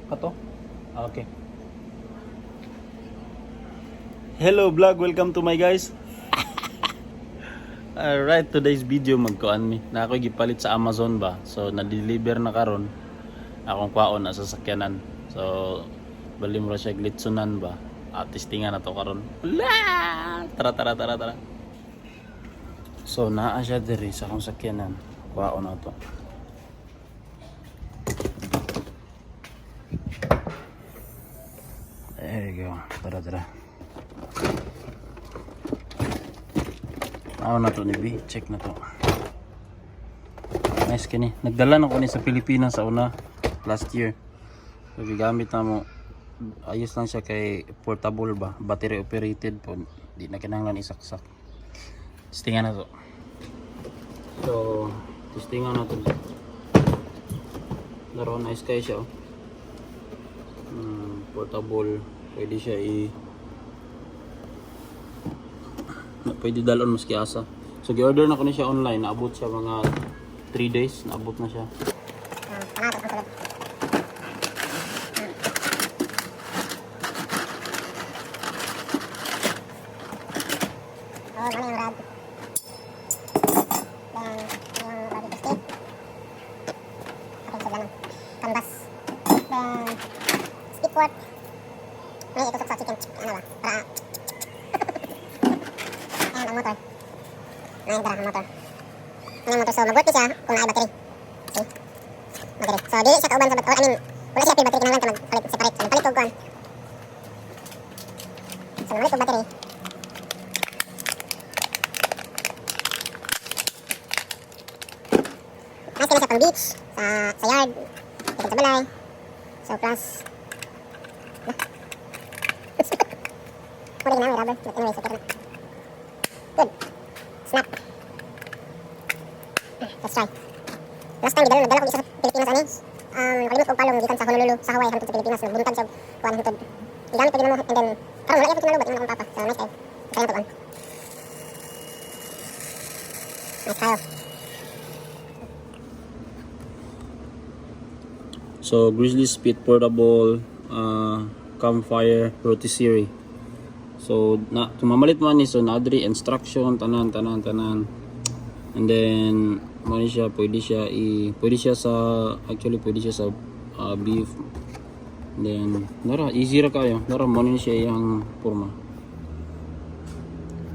Kato? Ah, okay. Hello vlog, welcome to my guys. Alright, today's video magkuan mi. Na ako'y gipalit sa Amazon ba. So na-deliver na karon akong kwaon na sa sakyanan. So bali mo ra siya glitsunan ba. At testingan na to karon. La! Tara, tara, tara, tara. So naa siya diri sa akong sakyanan. Kwaon na to. There you go. Tara, tara. Ako na to ni B. Check na to. Nice kini. Nagdala na ko ni sa Pilipinas sa una last year. So gigamit na mo. Ayos lang siya kay portable ba. Battery operated po. Di na kinahanglan isaksak. Testingan na to. So, testingan na to. Laro, nice kayo siya oh. Portable. Pwede siya i na pwede dalon maski asa. So gi-order na ko ni siya online, naabot siya mga 3 days, naabot na siya. Oh, ano yung rod? Then, yung barbecue stick. Ating sudlanon. Canvas. Then, stick fork. May itusok sa chicken. Ano ba? Para. Ayan, ang motor. Ayan, tara, ang motor. Ano ang motor? So, mag-work ni siya kung naay battery. See? Battery. So, dili siya kauban sa battery. I mean, wala siya free battery. Kinahanglan ka magpalit separate. So, nagpalit og kuan. So, namalit og battery. Nice kaya siya pang beach, sa yard, dito sa balay. So plus, na. Pwede na may rubber, but anyways, okay na. Good. Snap. Let's try. Last time, gidala, nagdala ko isa sa Pilipinas, ani. Nakalimot og palong gikan sa Honolulu, sa Hawaii, hangtod sa Pilipinas, nagbuntag siya, kuan hangtod. Gigamit pa din mo, and then, karon wala gyud kinalubat, ingon akong papa. So nice kayo. Try na to, kuan. Nice kayo. So Grizzly Speed Portable Campfire Rotisserie. So na tumamalit mo ani, so naadri instruction tanan tanan tanan. And then mo ni siya pwede siya i pwede siya sa, actually pwede siya sa beef. And then nara easy ra kayo. Nara mo ni siya iyang porma.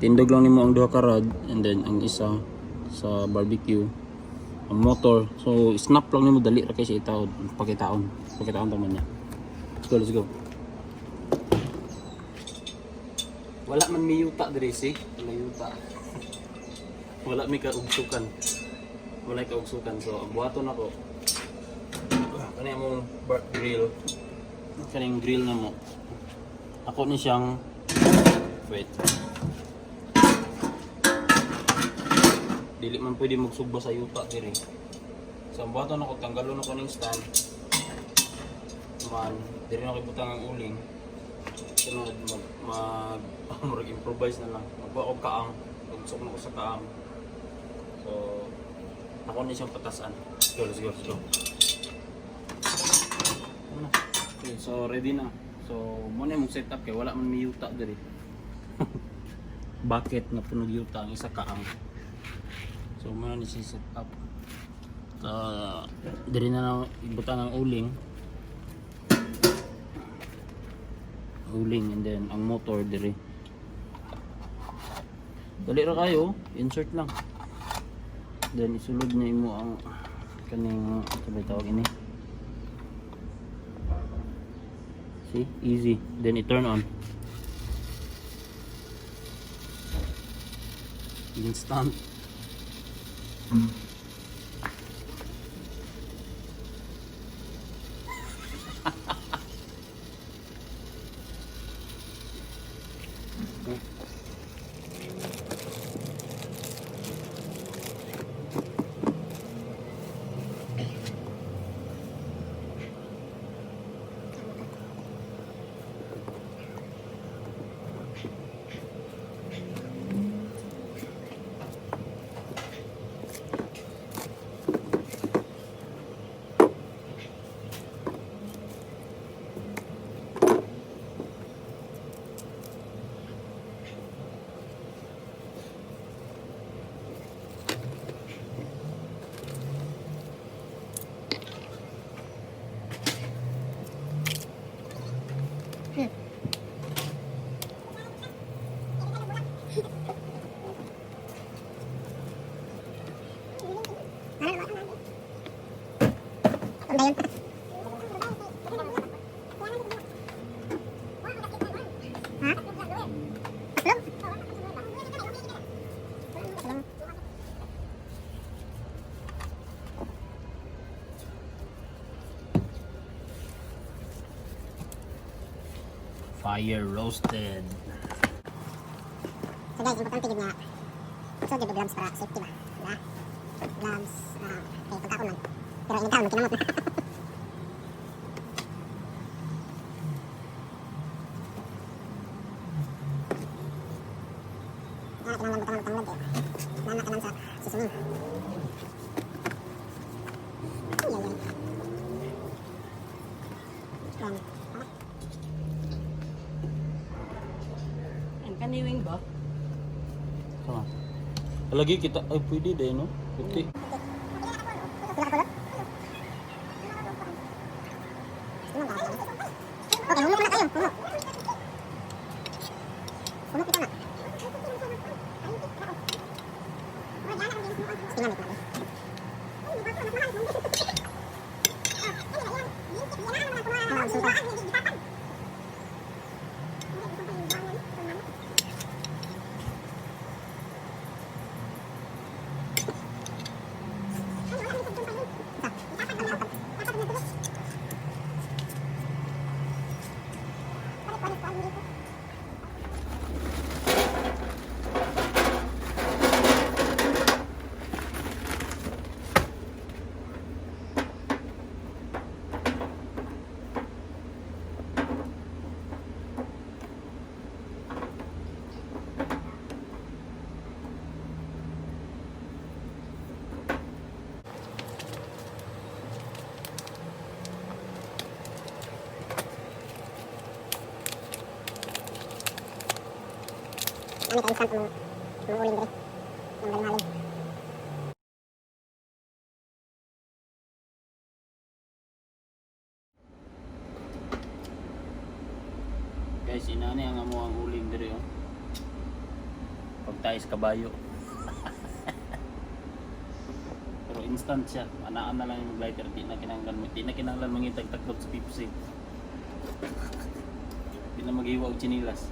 Tindog lang nimo ang duha ka rod and then ang isa sa barbecue ang motor. So snap lang nimo, dali ra kay siya itaod. Pakitaon. Pakitaon ta man niya. Let's go, let's go. Wala man mi yuta diri si. Wala yuta. Wala mi kaugsukan. Wala kaugsukan. So ang buhaton nako. Kani among grill. Kaning grill na mo. Ako ni siyang, wait. Dili man pwede magsugba sa yuta diri. So ang buhaton nako, tanggalon ako ning stand. Man, diri na ko ibutang ang uling. Sunod mag mag murag improvise na lang. Magkuha og kaang, ugsok na ko sa kaang. So ako ni siyang patasan. Let's go, let's go, let's go. Ano na? Okay, so ready na. So mo na imong setup kay wala man mi yuta diri. Bucket nga punog yuta ang isa kaang. So mo na ni siya set up. So diri na lang ibutang ang uling. Uling and then ang motor diri. Dali ra kayo, insert lang. Then isulod niya imo ang kaning sabay tawag ini. See? Easy. Then i-turn on. Instant. Fire roasted. So guys, importante jud nga magsuot jud og gloves para safety ba. Diba? Gloves, kay pagkaon man. Pero inigkaon magkinamot na. Wala kinahanglan butangan og tanglad kayo. Nana kanan sa seasoning. Ay, ay, ay. Yan. Ang kaniwing ba? Sama. Lagi kita ay pwede din no. Puti. Pila ka kulot? Okay, humok na kayo. Humok. Humok ito na. Tinamit na. Ah, suka. Ano ka instant ang uling dire. Ang galing-galing. Guys, inani ang amo ang uling diri oh. Pagtais kabayo. Pero instant siya. Anaan na lang yung lighter, di na kinahanglan mangitag taklog sa Pepsi. Di na maghiwa og tsinilas.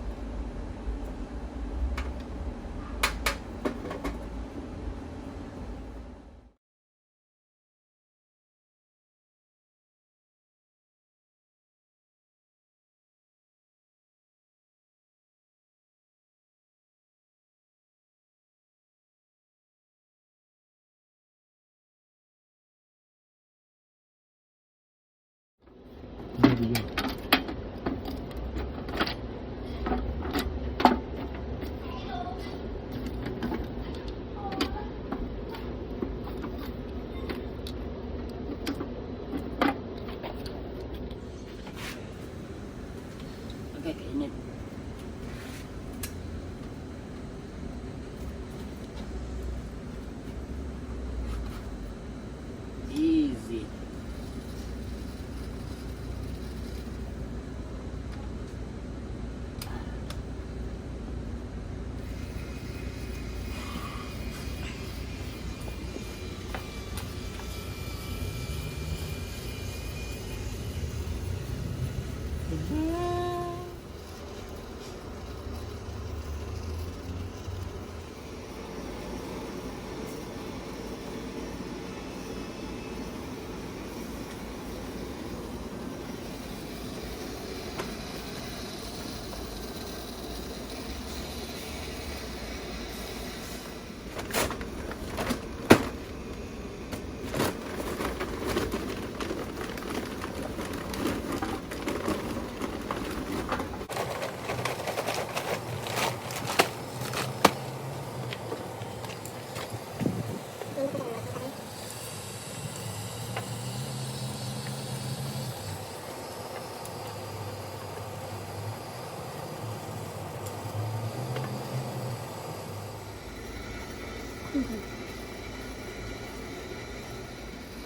Okay, kainit. Easy.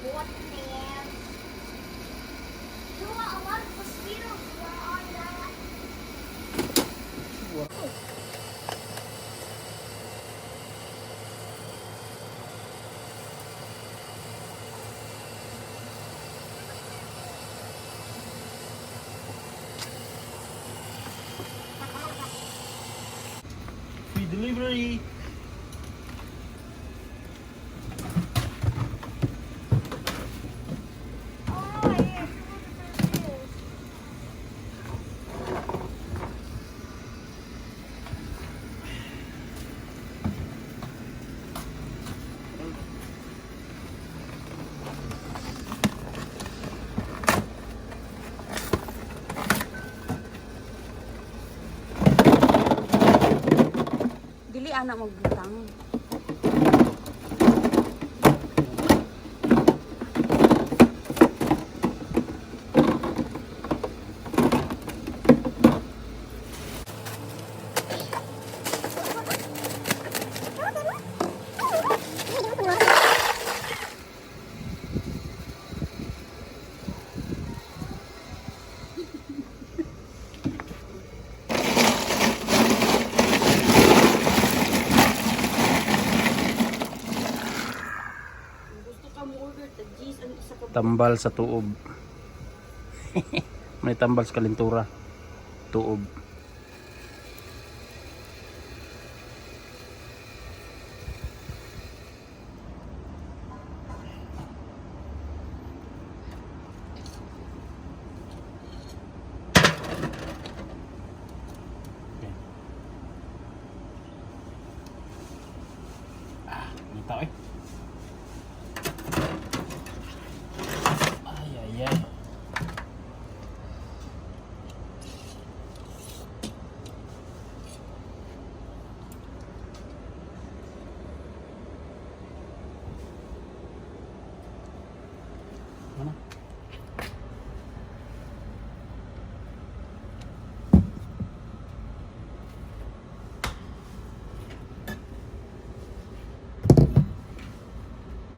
What man? You know what? A lot of mosquitoes were on that. Free delivery. Oh, yeah. I forgot what that is. ana magbutang. Gusto ka mo order tag cheese ang isa ka Tambal sa tuob. May tambal sa kalintura. Tuob.